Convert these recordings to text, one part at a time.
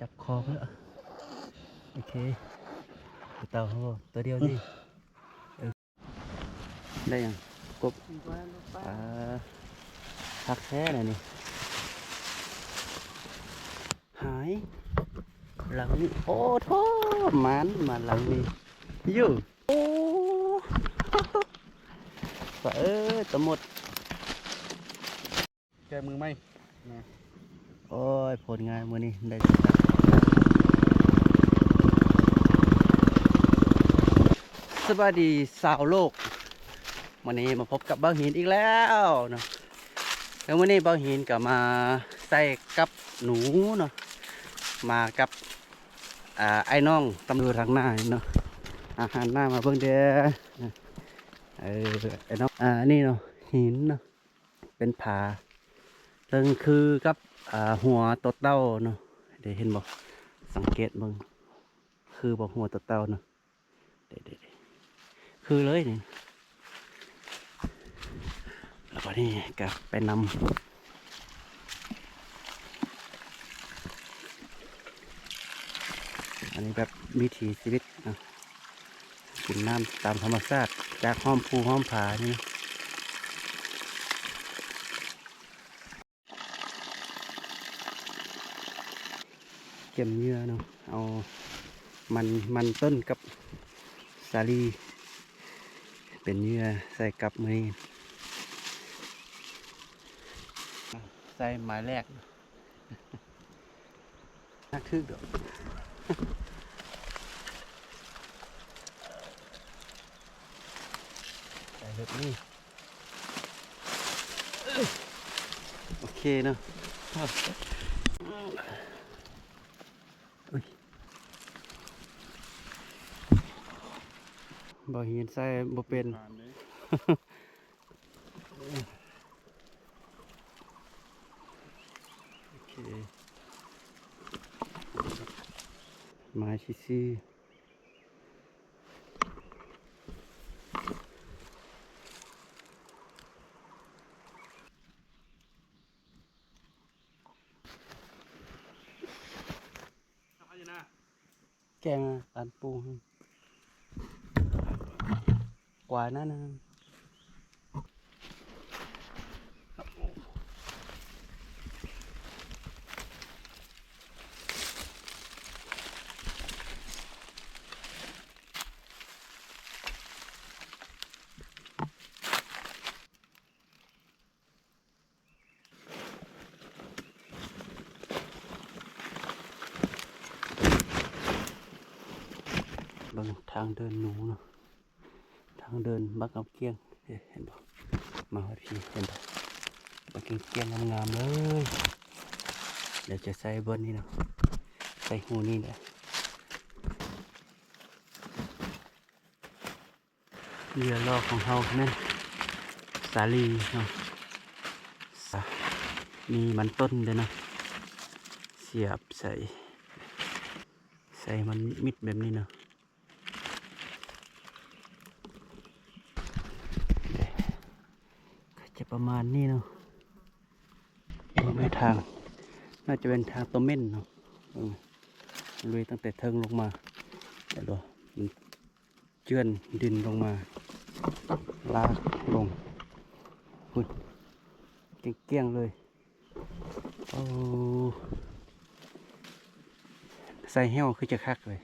ຈັບຄໍເພິ່ນລະ. ໂອເຄ ເຕົາໂຫ ຕົວດຽວນີ້. ເອີ ໄດ້ຫຍັງ? ກົບ. ປາ ຄັກແທ້ລະນີ້. ຫາຍ ຫຼັງນີ້. ໂອ້ໂທ້ ມານ ມານຫຼັງນີ້ຢູ່. ໂອ້ ປາເອີຍ ຕະໝົດ. ແກ້ມືໃໝ່ນະ. ໂອ້ຍ ຜົນງານມື້ນີ້ໄດ້. ສະບາຍດີຊາວໂລກ, ມື້ນີ້ມາພົບກັບບ່າວຫີນອີກແລ້ວເນາະ. ແລ້ວມື້ນີ້ບ່າວຫີນກໍມາໃສ່ກັບໜູເນາະ, ມາກັບ ອ່າ ອ້າຍນ້ອງຕຳຢູ່ທາງໜ້າເນາະ. ອາ ຫັນໜ້າມາເບິ່ງເດີ້. ເອີ ອ້າຍນ້ອງ ອ່າ ອັນນີ້ເນາະ ຫີນເນາະ ເປັນຜາ ເຊິ່ງຄືກັບ ອ່າ ຫົວຕົວເຕົ່າເນາະ. ເດ ເຫັນບໍ່? ສັງເກດເບິ່ງ ຄືບໍ່ ຫົວຕົວເຕົ່າເນາະ. ເດ ເດ ເດ ຄືເລີຍນີ້. ແລ້ວບັດນີ້ກໍໄປນຳ ອັນນີ້ແບບວິຖີຊີວິດເນາະ, ກິນນ້ຳຕາມທຳມະຊາດຈາກຫ້ອມພູຫ້ອມຜານີ້. ກຽມເຫຍື່ອເນາະ, ເອົາມັນ ມັນຕົ້ນກັບສາລີ ເປັນເຫຍື່ອໃສ່ກັບມື້ນີ້. ໃສ່ໝາຍແລກ ໜັກຖືກດອກ ໃສ່ແບບນີ້. ໂອເຄເນາະ. ອຸ້ຍ ບໍ່ເຫັນໃສ່ບໍ່ເປັນ. ໂອເຄ ມາຊິຊື້. ແກງອັນປູ ກວ່ານັ້ນນະ. ເບິ່ງທາງເດີນໜູເນາະ, ທາງເດີນບັກນ້ຳກ້ຽງ. ເອີ ເຫັນບໍ່? ມາຮອດພີ້ ເຫັນບໍ່? ບັກກ້ຽງໆ ງາມໆ ເລີຍ. ດຽວຈະໃສ່ບ່ອນນີ້ເນາະ, ໃສ່ຮູນີ້ແຫຼະ. ເຫຍື່ອລໍຂອງເຮົາແມ່ນສາລີເນາະ, ສາ ມີມັນຕົ້ນເດ້ເນາະ, ສຽບໃສ່ ໃສ່ມັນມິດແບບນີ້ເນາະ. ກໍຈະປະມານນີ້ເນາະ. ເບິ່ງແມ່ນທາງ ໜ້າຈະເປັນທາງຕົວເມັນເນາະ. ເບິ່ງ ລຸຍຕັ້ງແຕ່ເທິງລົງມາ ເຫັນບໍ່? ມັນເຈື່ອນດິນລົງມາ ລາກລົງພຸ້ນ ກ້ຽງໆ ເລີຍ. ໂອ້ ໃສ່ແຮ້ວຄືຈະຄັກເລີຍ.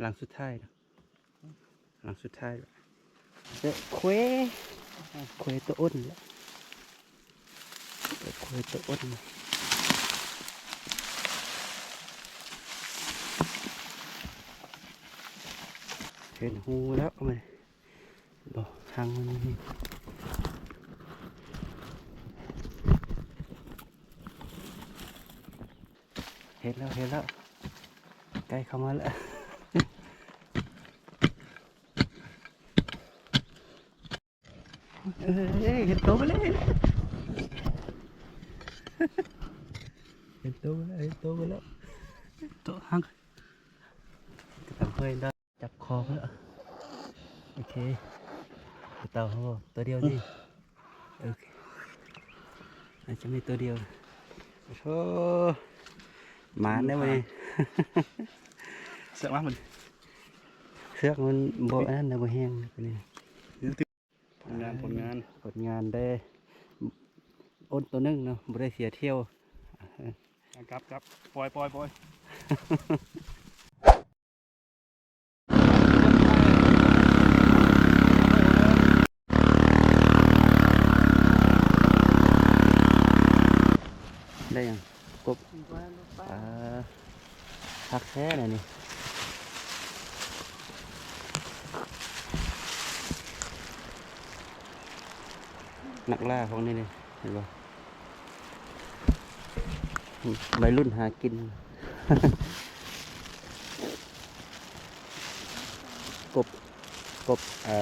ຫຼັງສຸດທ້າຍເນາະ. ຫຼັງສຸດທ້າຍລະ ເອີ ເຄວ ເຄວໂຕອົນລະ ເອີ ເຄວໂຕອົນ. ເຫັນຮູແລ້ວ ເອົາມາ ບໍ່ ຫາງມັນ. ເຫັນແລ້ວ ເຫັນແລ້ວ ໃກ້ເຂົ້າມາແລ້ວ. ເອີ ເຫັນໂຕມາແລ້ວ ເຫັນໂຕມາແລ້ວ ເຫັນໂຕມາແລ້ວ. ໂຕຫັກ ກະຕຳເຮີຍດອກ. ຈັບຄໍເພິ່ນລະ. ໂອເຄ ເຕົາໂຫ ຕົວດຽວນີ້. ໂອເຄ ອາດຈະມີຕົວດຽວ. ໂອ້ໂຫ ໝານເດ້ມື້ນີ້. ເຊືອກມາເພິ່ນ ເຊືອກມັນບໍ່ອັນນັ້ນນະ ບໍ່ແຮງນີ້. ຜົນງານ ຜົນງານ ຜົນງານເດ້ ອົນໂຕໜຶ່ງເນາະ ບໍ່ໄດ້ເສຍຖ້ຽວ. ເອີ ກັບ ກັບ ປ່ອຍ ປ່ອຍ ປ່ອຍ. ໄດ້ຫຍັງ? ກົບ. ອ່າ ຄັກແທ້ແຫຼະນີ້ ນັກລ່າພວກນີ້ນີ້ ເຫັນບໍ່? ໄວລຸ້ນຫາກິນ ກົບ ກົບ ເອີ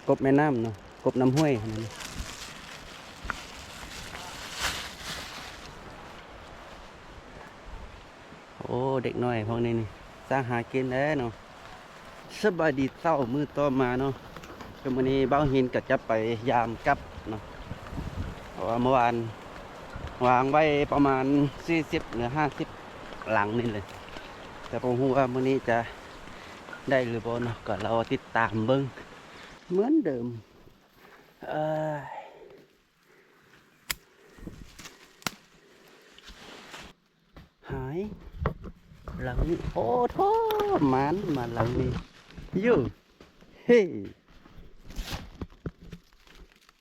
ກົບແມ່ນ້ຳເນາະ ກົບນ້ຳຫ້ວຍຫັ້ນນະ. ໂອ້ ເດັກນ້ອຍພວກນີ້ນີ້ ຊາກຫາກິນແລ້ວເນາະ. ສະບາຍດີເຊົ້າມື້ຕໍ່ມາເນາະ. ຄືມື້ນີ້ບ່າວຫີນກໍຈະໄປຢາມກັບເນາະ ເພາະວ່າເມື່ອວານວາງໄວ້ປະມານສີ່ສິບ ຫຼື ຫ້າສິບຫຼັງນີ້ເລີຍ ແຕ່ບໍ່ຮູ້ວ່າມື້ນີ້ຈະໄດ້ຫຼືບໍ່ເນາະ ກໍລໍຕິດຕາມເບິ່ງ. ເໝືອນເດີມ ເອີຍ. ຫາຍ ຫຼັງນີ້ ໂອ້ໂທ້ ໝານ ມາຫຼັງນີ້ຢູ່ ເຮ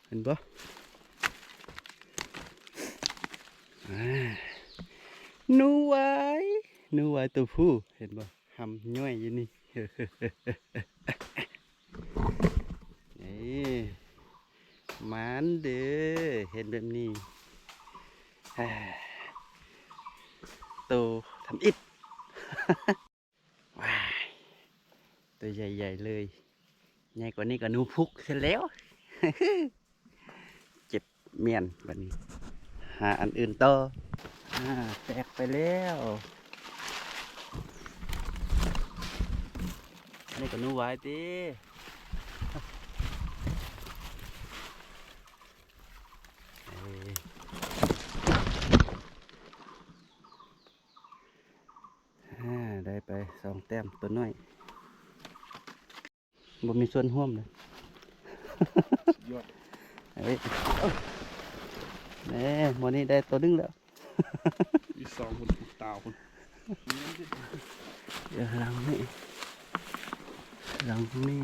ເຫັນບໍ່? ອ່າ ໜູຫວາຍ ໜູຫວາຍຕົວຜູ້ ເຫັນບໍ່? ຫຳຍ້ອຍຢູ່ນີ້ ນີ້ ໝານເດີ ເຫັນແບບນີ້ ໂຕທຳອິດ ວ້າຍ ໂຕໃຫຍ່ໆເລີຍ ໃຫຍ່ກວ່ານີ້ກໍໜູພຸກຊັ້ນແລ້ວ ເຈັບ ແມ່ນ ບັດນີ້ຫາອັນອື່ນຕໍ່. ອ່າ ແຕກໄປແລ້ວ ນີ້ກໍໜູຫວາຍຕິ ເອີ ອ່າ ໄດ້ໄປສອງແຕ້ມ ຕົວນ້ອຍ. ບໍ່ມີສ່ວນຮ່ວມເລີຍ ສຸດຍອດ ເອີ ແນ່ ມື້ນີ້ໄດ້ຕົວໜຶ່ງແລ້ວ ອີກສອງພຸ້ນ ຕາວພຸ້ນ ເອີ ຫຼັງນີ້ ຫຼັງນີ້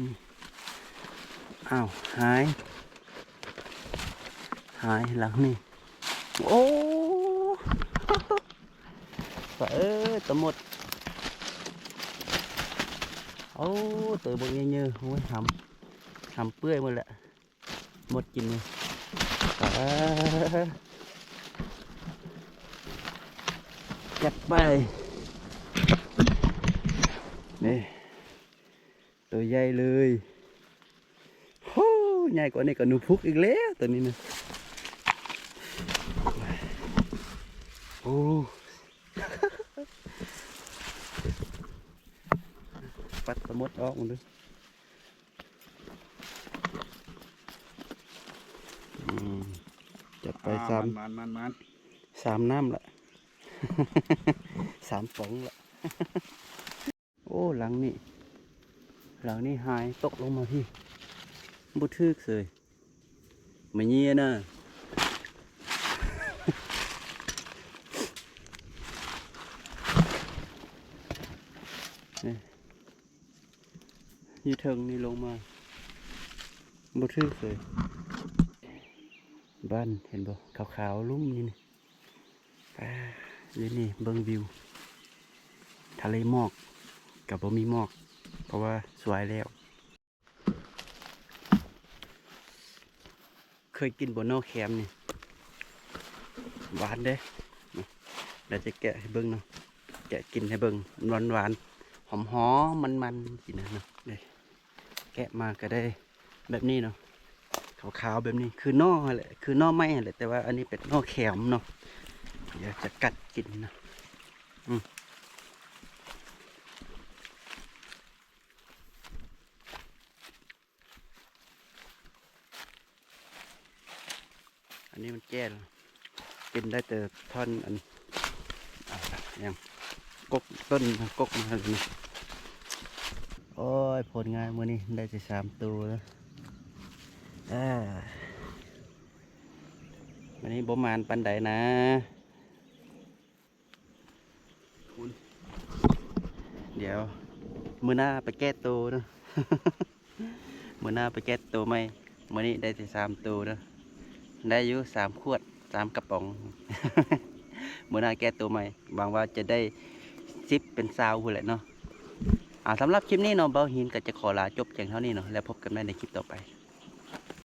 ອ້າວ ຫາຍ ຫາຍ ຫຼັງນີ້ ໂອ້ ປາເອີຍ ຕາໝົດ ໂອ້ ໂຕບັກໃຫຍ່ໆ ໂອ້ຍ ຫຳ ຫຳເປື່ອຍໝົດແຫຼະ ໝົດກິນນີ້ ປາ ຈັດໄປ ນີ້ ໂຕໃຫຍ່ເລີຍ ໂຫ ໃຫຍ່ກວ່ານີ້ກໍໜູພຸກອີກແລ້ວ ໂຕນີ້ນະ ໂອ້ ປັດຕະໝົດອອກເບິ່ງດູ ອືມ ຈັດໄປ ອ່າ ສາມ ໝານໆໆໆ ສາມນ້ຳລະ ສາມປ໋ອງລະ. ໂອ້ ຫຼັງນີ້ ຫຼັງນີ້ຫາຍ ຕົກລົງມາພີ້ ບໍ່ຖືກເສີຍ ມາເຍຍນະ ນີ້ ຢູ່ເທິງນີ້ລົງມາ ບໍ່ຖືກເສີຍ ບ້ານ ເຫັນບໍ່ ຂາວໆ ລຸ່ມນີ້ນີ້. ອ່າ ຢູ່ນີ້ເບິ່ງວິວທະເລໝອກ ກະບໍ່ມີໝອກ ເພາະວ່າສວາຍແລ້ວ. ເຄີຍກິນບໍ່ໜໍ່ແຄມນີ້? ຫວານເດ້. ດຽວຈະແກະໃຫ້ເບິ່ງເນາະ ແກະກິນໃຫ້ເບິ່ງ ຫວານໆ ຫອມໆ ມັນໆ ຊີ້ນະເນາະ. ແກະມາກະໄດ້ແບບນີ້ເນາະ ຂາວໆ ແບບນີ້ ຄືໜໍ່ຫັ້ນແຫຼະ ຄືໜໍ່ໄມ້ຫັ້ນແຫຼະ ແຕ່ວ່າອັນນີ້ເປັນໜໍ່ແຄມເນາະ. ດຽວຈະກັດກິນເນາະ ອືມ ອັນນີ້ມັນແກ່ແລ້ວ ກິນໄດ້ແຕ່ທ່ອນອັນ ອ່າ ຫຍັງ ກົກຕົ້ນ ກົກມາເລີຍນະ. ໂອ້ຍ ຜົນງານມື້ນີ້ໄດ້ແຕ່ສາມໂຕເດີ. ເອີ ມື້ນີ້ບໍ່ໝານປານໃດນະ. ດຽວມື້ໜ້າໄປແກ້ໂຕເນາະ. ມື້ໜ້າໄປແກ້ໂຕໃໝ່. ມື້ນີ້ໄດ້ແຕ່ສາມໂຕເນາະ. ໄດ້ຢູ່ສາມຂວດ ສາມກະປ໋ອງ. ມື້ໜ້າແກ້ໂຕໃໝ່. ຫວັງວ່າຈະໄດ້ສິບເປັນຊາວພຸ້ນແຫຼະເນາະ. ອ່າ ສຳລັບຄລິບນີ້ເນາະ ເບົາຫີນກໍຈະຂໍລາຈົບພຽງເທົ່ານີ້ເນາະ ແລ້ວພົບກັນໃໝ່ໃນຄລິບຕໍ່ໄປ.